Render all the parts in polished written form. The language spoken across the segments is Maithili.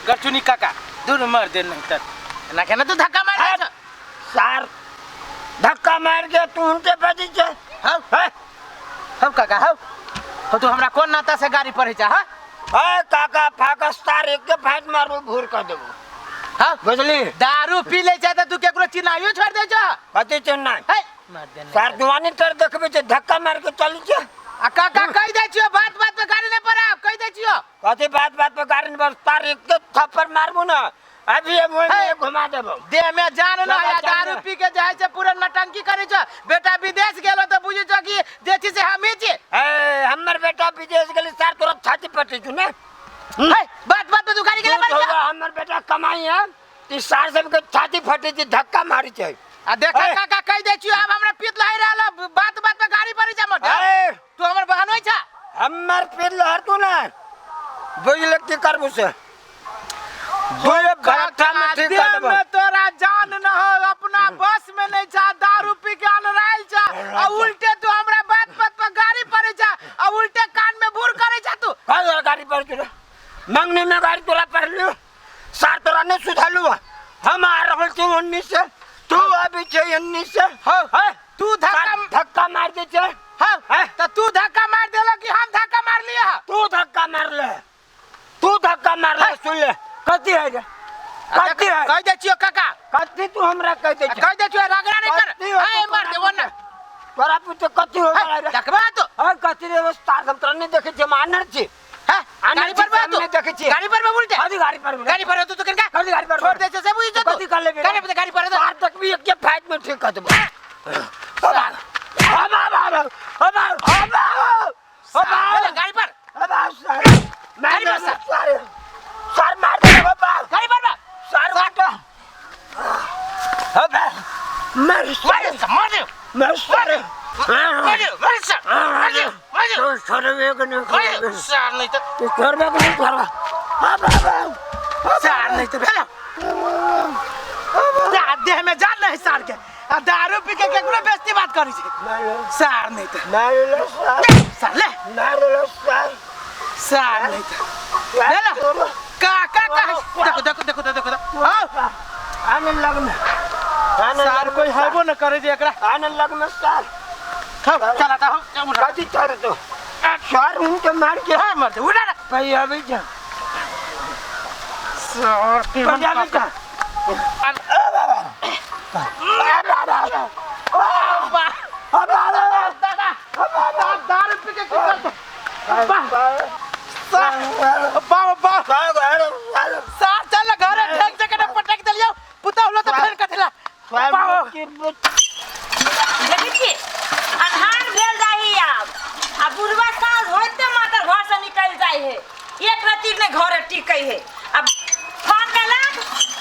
गरचुनी काका दूर मर दे नहीं तर ना केना तू धक्का मार दे छौ। सार धक्का मार के तू उनके बजी छे। हौ हैं? हौ काका हौ हौ, तू हमरा कोन नाता से गाड़ी पढ़ै छा? हँ है काका फाकस तार एक के फाट मारबो भूर कर देबो। हौ बुझली? दारू पी ले छै त तू केकरो चिन्हाइयो छोड़ दे छौ। कथी चिन्हाइ? है मार दे नहीं सार तर। दुआनी तर देखबे छै धक्का मार के चली छै। आ काका कहि दै छियो बात बात पे गाड़ी नहीं पड़ाब, कहि दै छियो। कथी बात बात पे गाड़ी नहीं पड़ाब? तार एक के थप्पड़ मारबो ना अभी हम ओहि हे। में घुमा देबो। देह में जान न है, लगा दारू जान। पी के जाइ छै पूरा नटंकी करै छै। बेटा विदेश गेलो त बुझै छौ कि जे छै से हमही छी। ए हमर बेटा विदेश गेलै सार तोरा छाती पटै छौ ने। हे बात बात पे तू गाड़ी गेले दूध पड़ै होगा, हमर बेटा कमाई है ई सार सबके छाती फटै छै धक्का मारै छै। आ देख हे। काका कहि दै छियो आब हमरा पीत लहरि रहल है, बात बात पे गाड़ी पड़ै छै हमर। ए तू हमर बहन होइ छ। हमर पीत लहर तू ने बुझल की करबू से दुए भट्ठा में ठीक कर देबो। में तोरा जान न हो, अपना बस में नहीं छा, दारू पी के अनराइल छा, आ उल्टे तू हमरा बात बात पर गाड़ी पड़े छा, आ उल्टे कान में भूर करे छा तू। का तोरा गाड़ी पर तोरा मंगनी में गाड़ी तोरा पड़ लियो सार तोरा नहीं सुधालू हम आ रहल छी ओन्नी से तू अभी छै एन्नी से। हो हैं? तू धक्का धक्का मार दे छै। हाँ हैं? तो तू धक्का मार देला कि हम धक्का मार लिया? तू धक्का मार ले, तू धक्का मार ले। सुन ले कथी है रे, कथी है? कह दे छियो काका। कथी तू हमरा कह दे कह दे छियो रगड़ा नहीं कर। कथी हो ए तू मार देबो ना। तोरा पूछे कथी हो रहा रे? देखबा तू। हां कथी रे तार हम तोरा नहीं देखे छियो, हम आनर छी। हां आनर गाड़ी छी, पर बा हम तू। नहीं देखे छियै। गाड़ी पर बा उल्टे। कथी गाड़ी पर? गाड़ी पर तू तो किनका? कथी गाड़ी पर? छोड़ दे छे से बुझ तू। कथी कर लेबे? गाड़ी पर गाड़ी पर तार तक भी एक के फाइट में ठीक कर देबो। अब अब अब अब अब अब गाड़ी पर अब सर गाड़ी पर sir sir मार दे बाबा। गाड़ी पर बा। सर बाटा अब मार मार दे मार दे मार सर मार दे मार सर मार दे मार दे सर एक नहीं मार दे सर नहीं तो सर में नहीं सर अब अब सर नहीं तो भेलो देह में जान नहीं सार के आ दारू पी के केकरो बेइज्जती बात करै छै सार नहीं तो मार सार ले मार सर सार नहीं तो भेलो काका का देखो देखो देखो देखो देखो हां आनंद लगमे सार कोई हैबो न करे जे एकरा आनंद लगमे सर खाओ चला ता हम कथी कर तो सर उनके मार के हां मर दे उड़ा ना भाई अभी जा सार के पंजाबी का दारू पी के की करते बा बा सार चल घरे ठेक से कने पटक देलियो पुता होलो त फेर कथिला देखै छियै अन्हार भेल जाइ है आब आ बुढ़वा साँझ होइते मातर घर से निकलि जाइ है, एक रत्ती नहि घरे टिकै है। आ फोन केलक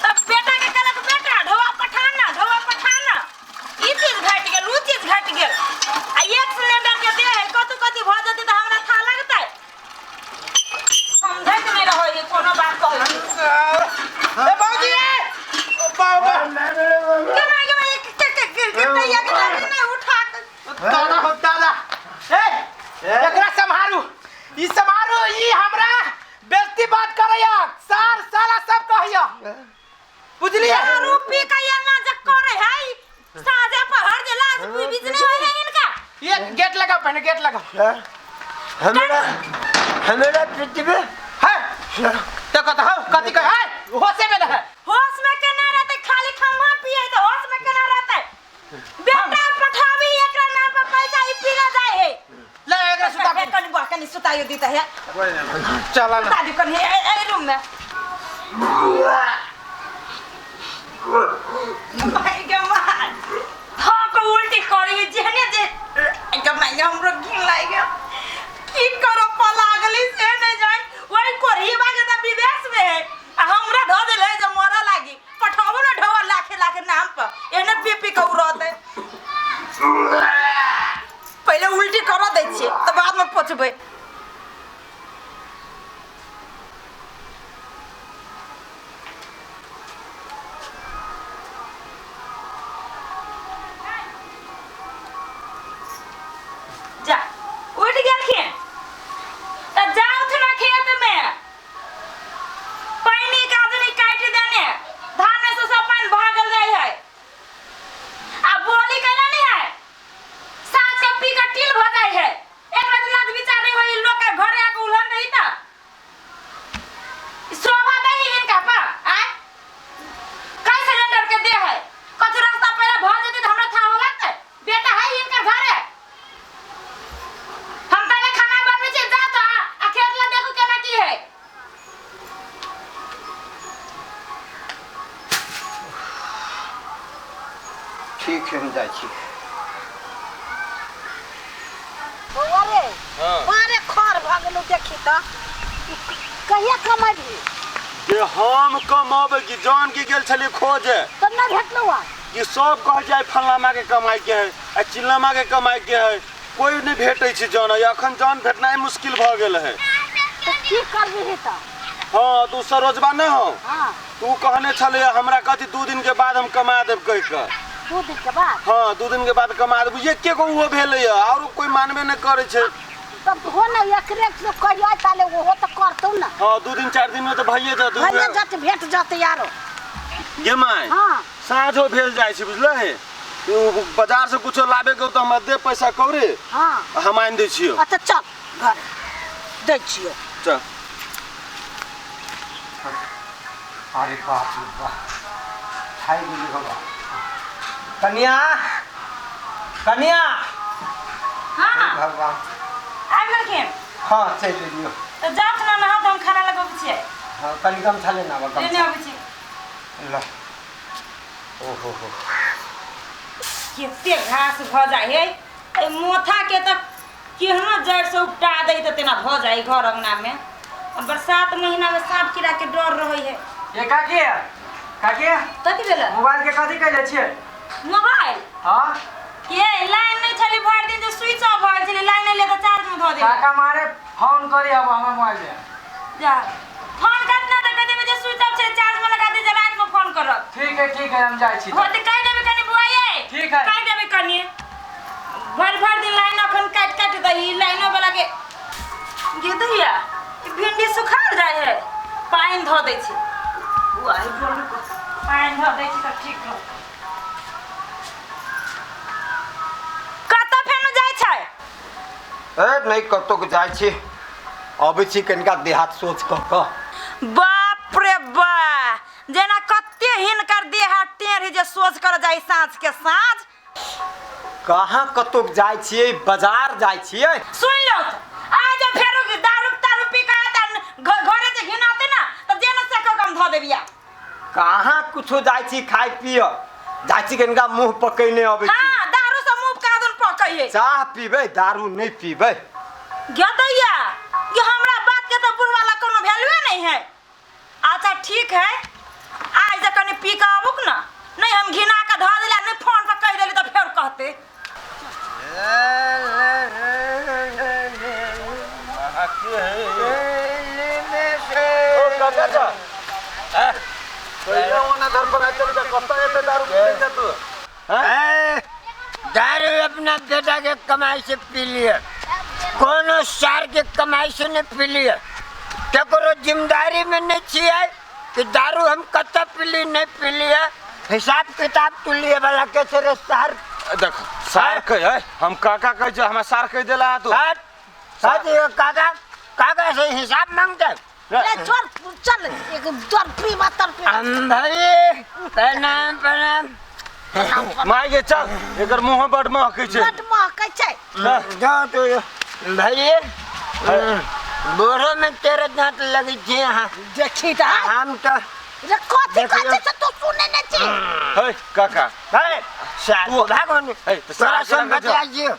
तब बेटा के कहलक बेटा ढोआ पठाना ढोआ पठाना, ई चीज घटि गेल ऊ चीज घटि गेल। आ एक सिलेंडर के दे है कतौ कथी भऽ जेतै तऽ हमरा था लगतै। समझैत नहि रहै है कोनो बात कहै छी। ए बाबूजी ए बाबा गे माय गे माय, के के के के तैया के लाठी नहि उठा के। दादा हो दादा ए एकरा सम्हारू ई सम्हारू ई हमरा बेइज्जती बात करैया सार साला सब कहैया बुझलियै? दारू पी के एना जे करे है साझे पहर जे लाज बिजने होय है इनका। ये गेट लगा पहले गेट लगा। हमरा हमरा पृथ्वी है तो कहता हो कथी कह है होशे में है। होश में केना रहते, खाली खम्हा पिए तो होश में केना रहते। बेटा पठाबी एकरा नाम पर पैसा ई पी ना जाए है। ले एकरा सुता हे कनी बुआ कनी सुताइयो दीता है। चला ना सुता दी कनी ए रूम में। भाई के मार हाँ को उल्टी करी जेने जे के माय हमरो घिन लागि गेल। की करब पला गेली से नहीं जान। वही कोरही बागे त विदेश में है आ हमरा ढो देले जे मरऽ लागी पठाबो न ढोआ लाखे लाखे नाम पर एने पी पी के उ रहतै। पहिले उल्टी करऽ दै छियै तऽ बाद में पोछबै। जा उठ गेलखिन तऽ जाउथ ना खेत में पानी का जटिल भऽ जाइ है। एक रात लाज विचार नहीं होई लोग के घरे आके उलहन रही त शोभा नहीं इनका पा आय कई सिलेंडर के दे है कछु रास्ता पहले भऽ जेतै त हमरा था हो लगतै। बेटा है इनकर घरे, हम पहले खाना बनबै छी, जा तो आ खेत ला देखू केना की है। ठीक है, हम जाइ छी। अरे बारे खर भऽ गेलौ, देखी तऽ कहिया कमेबही? जे हम कमबै कि जान के गेल छलियै खोजे तऽ नहि भेटलौ आ? कि सब कह जाय फलाना के कमाई के है आ चिल्लामा के कमाई के है, कोई नहीं भेटै छै जान। अखन जान भेटनाइ मुश्किल भऽ गेल है। तऽ की करबिही तऽ? हाँ, तू सरोजबा नहि हो? हाँ। तू कहने छलै हमरा कथी 2 दिन के बाद हम कमा देब कहि कऽ। 2 दिन के बाद? हाँ, 2 दिन के बाद कमा देब। एके गो ओहो भेलै और कोई मानबे नहि करै छै। तब हो ने एकरे से कहियो ताले ओहो तऽ करतौ ना। हाँ, 2 दिन 4 दिन में तऽ भइए जतौ। भइए जतै, भेट जतै यारो। गे my, हाँ। साँझो भेल जाइ छै बुझलही है? तू बाजार से कुछो लाबे के तऽ हमरा दे पैसा कौड़ी। हाँ। हम आनि दै छियौ। अच्छा चल घर दै छियौ। चल। अरे बाप रे बाप, खाइ गेली बाबा। कन्या, कन्या। हाँ। भगवान। आबि गेलखिन? हाँ, चलि गेलियौ। तऽ जाउ ना नहा, तऽ हम खाना लगबै छियै। हाँ, कनि गमछा लेने आबऽ, लेने गमछा। अबै छी। ल। ओहो हो। कते घास भऽ जाइ है एहि मोथा के, तऽ केहनो जड़ि से उपटा दै तऽ तेना भऽ जाइ घर अंगना में। बरसात महीना में साँप कीड़ा के डर रहै है। ये काकी, काकी। कथी भेलै? मोबाइल के कथी कहले छियै? मोबाइल? हाँ। के लाइन नहीं छलै भरि दिन, जे स्विच ऑफ भऽ गेल छलै, लाइन एलै तऽ चार्ज में धऽ देबै। काका मारे फोन करी अब हमर मोबाइल में। जा फोन काटना तऽ कहि देबै जे स्विच ऑफ छै, चार्ज में लगा दे, जे रात में फोन करब। ठीक है, ठीक है, हम जाइ छी। हो तऽ कहि देबै कनि बुआइए। ठीक है। कहि देबै कनि। भरि भरि दिन लाइन अखन काटि काटि दही लाइनो वाला के। गे दैया, ई भिंडी सुखाल जाइ है, पानि धऽ दै छै। बुआइ बोलू, पानि धऽ दै छी तऽ ठीक रहत। कतऽ फेनु जाइ छै? ए नहि कतौ जाइ छी, अबै छी कनिका देहात सोच कऽ कऽ। बाप रे बा, जेना कते हिनकर देह हाथ टेढ़ है जे सोच कर जाइ साँझ के साँझ। कहाँ कतौ जाइ छियै, बाजार जाइ छियै। सुन लो, आ जे फेरो दारू तारू पी के आत घरे जे घिनाते ना तऽ जे न से कम धऽ देबिया। कहाँ कुछो जाइ छी खाय पिय, जाइ छी कनिका मुँह पकैने अबै छी। हाँ, दारू से मुँह कादन पकै है। चाह पीबै, दारू नहि पीबै। गे दैया, ये हमरा बात के तो बुढ़वा ला कोनो वैल्यूए नहीं है। अच्छा ठीक है, आज जे कनि पी के आबुक ना, नहीं हम घिना के धऽ देला, नहीं फोन पर कहि देली तऽ फेर कहते। ओ काका जा। पहिले ओना घर पर आइ चल जा, कतऽ एते दारू पी जा तू? ए, दारू अपना बेटा के कमाई से पी लिए, कोनो सार के कमाई से नहीं पी लिए। ककरो जिम्मेदारी में नहीं छियै कि दारू हम कतऽ पीली नहीं पी लिए, हिसाब किताब तू लिए वाला के छै रे सार। देख सार कह है, हम काका कह छै, हमरा सार कह देला तू। सार, सार काका, काका से हिसाब मांगते। ले छोड़, चल एक जर पी मातर पी। हम भाई प्रणाम प्रणाम। माय गे चल, एकर मुँह बड महकै छै। बड महकै छै। जाओ तो भाई, बोरो में तेरे दांत लगे छे यहाँ। देखी तऽ। हम तो रे कथी कहै छै तू सुनै नहि छी। हे काका। हे सार तू- भागो ने। हे, तऽ तोरा सार से केना बतियाइ छियौ।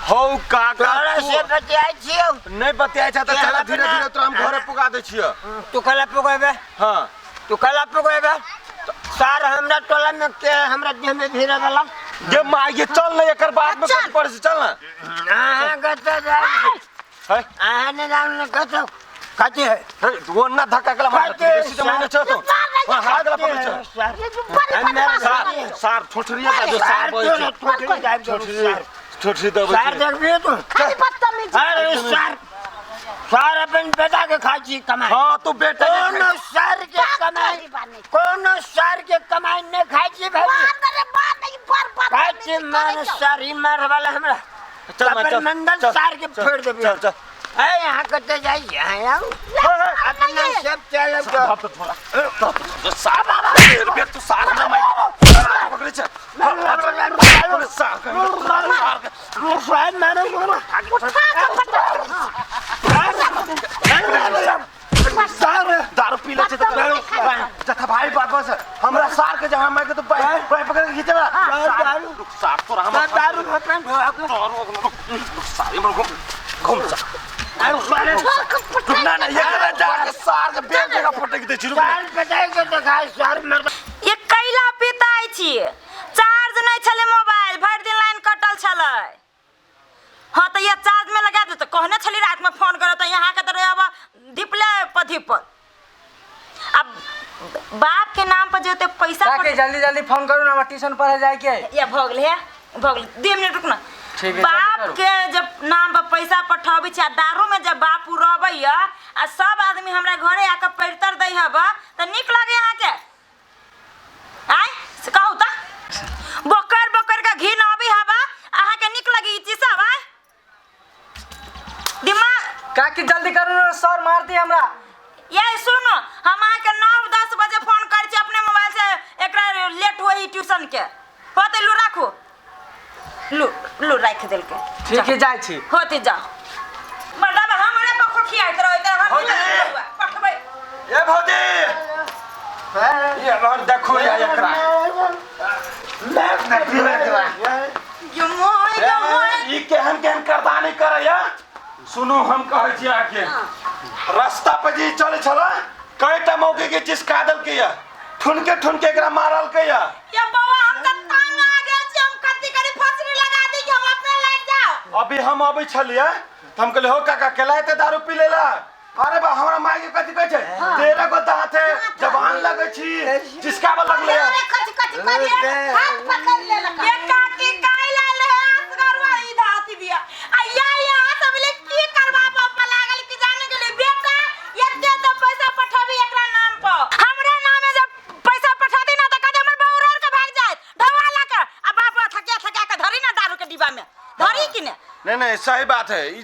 हौ काका, तोरा तू- से बतियाइ छियौ। नहि बतियाइ छै तऽ के चल अपना- धीरे धीरे तोरा हम घरे पुगा दै छियौ। तू कला पुगेबे? हाँ। तू कला पुगेबे? सार हमरा टोला में के हमरा देह में भीड़े वाला। गे माय गे चल ने, एकर बाद में चल। कथी पड़ै छै, चल ने। अहाँ कतऽ जाइ छी? हे। अहाँ नहि जाउ ने कतौ। कथी है? हे, वो ना धक्का कला मार, कथी? बेसी जमाने छ तो। मार हाँ, हाथ गला पकड़ छ। सार। ये जो बड़ी बदमाश सार, है। सार ठोठरिया का जो सार सार बजै तो छै। ने ठोठरी जाइब जरूर, ठोठरी, सार। ठोठरी दबै सार छै। देखबिही तू? खाली बदतमीजी। अरे सार, सार अपन बेटा के खाइ छी कमाई। हाँ, तू बेटा के खाइ। कोनो सार के कमाई, गरीब आदमी। कोनो सार के कमाई नहीं खाइ छी भाई। मार रे मार, नहीं बड़ खाइ छी बदतमीजी मार करै छौ। सार, ई मार वाला हमरा। चल माय, चल मंडल चल, सार के चल, फोड़ देबी चल चल ए यहाँ कते जाइ यहाँ आउ अपना सब चलब बाप रे, थोड़ा बाप सार तेरे तू सार ना माय पकड़े छ पकड़े सार सार दारू पी ले छै त जथा भाई बात बस हमरा सार के जहां माय के तो बाई बाई पकड़ के खींचे दारू सार तोरा हम दारू खत्म सारी मन घूम घूम जा ना ना ये जा सार के बेल जगह पटक दे छी सार पटाइ के देखाय सार मर ये कैला पिताइ छियै चार्ज नहि छलै मोबाइल भरि दिन लाइन कटल छलै। हाँ तऽ ये चार्ज में लगा दे तऽ कहने छली रात में फोन करत तऽ यहाँ के तऽ अब धिपले पर धिपल। अब बाप के नाम पर जे ओते पैसा काकी जल्दी जल्दी फोन करू ना, हमरा ट्यूशन पढ़े जाए के। या भऽ गेलै हे भऽ गेलै 2 मिनट रुक ना। ठीक है, बाप जल्दी करू। के जब नाम पर पैसा पठाबै छै आ दारू में जब बाप उड़बैया आ सब आदमी हमरा घरे आके पैरतर दै हब तऽ नीक लगे अहाँके? आय से कहू तऽ बोकर बोकर के घी न अबै हब अहाँके नीक लगे ई चीज सब? आय दिमाग काकी जल्दी करू ना, सर मार दी हमरा। ये सुनो हम अहाँके 9-10 बजे फोन करै छी अपने मोबाइल से, एकरा लेट होई ट्यूशन के होते लू राखू लू लू राखि देलकै। ठीक है जाइ छी। होते जाओ मर्दाबा हमरे पर खोखियाइत रहैत हम पठबै। ए भौजी ये लड़ देखो या एकरा यो मोय यो मोय ई केहन केहन करदानी करैया। सुनू हम कहै छी अहाँके रास्ता पर जे चलै छला कईटा मौके के चिसका देलकै या ठुनके ठुनके एकरा मारलकै या। ये बौआ हम त तंग आ गेल छी, हम कथी करी फसरी लगा दी कि हम अपने लागि जाओ। अभी हम अबै छलियै त हम कहलियै हो काका केला एते दारू पी लेला? अरे बा हमरा माय के कथी कहै छै 13 गो दांत है जवान लगै छी चिसकाबऽ लगलै। अरे कथी कथी करिए हाथ पकड़ लेलक। ये काकी काई लाल है असगरवा ई धाती दिया आ या यहाँ सब ले की करबा पर लागल कि जाने गेलै बेटा एते तो पैसा पठाबी एकरा नाम पर, हमरा नाम में जब पैसा पठा दी ना त कदे हमर बहू रोड के भाग जाए ढवा ला के आ बाप थकिया थकिया के धरी ना दारू के डिब्बा में धरी कि ने। नहीं नहीं सही बात है ई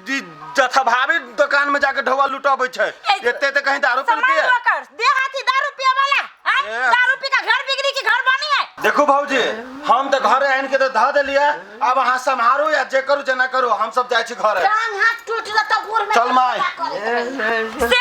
जथाभावी दुकान में जाके ढोआ लुटाबै छै एते ते कहीं दारू पी के कर देहाती दारू पिए वाला दारू पी के घर बिगड़ी की घर बनी है। देखो भौजी हम तो घरे आनि के तो धऽ देलियै, अब अहाँ सम्हारू या जे करू जेना करू हम सब जाइ छी घरे। टांग हाथ टूट जतौ गोर में। चल माय। से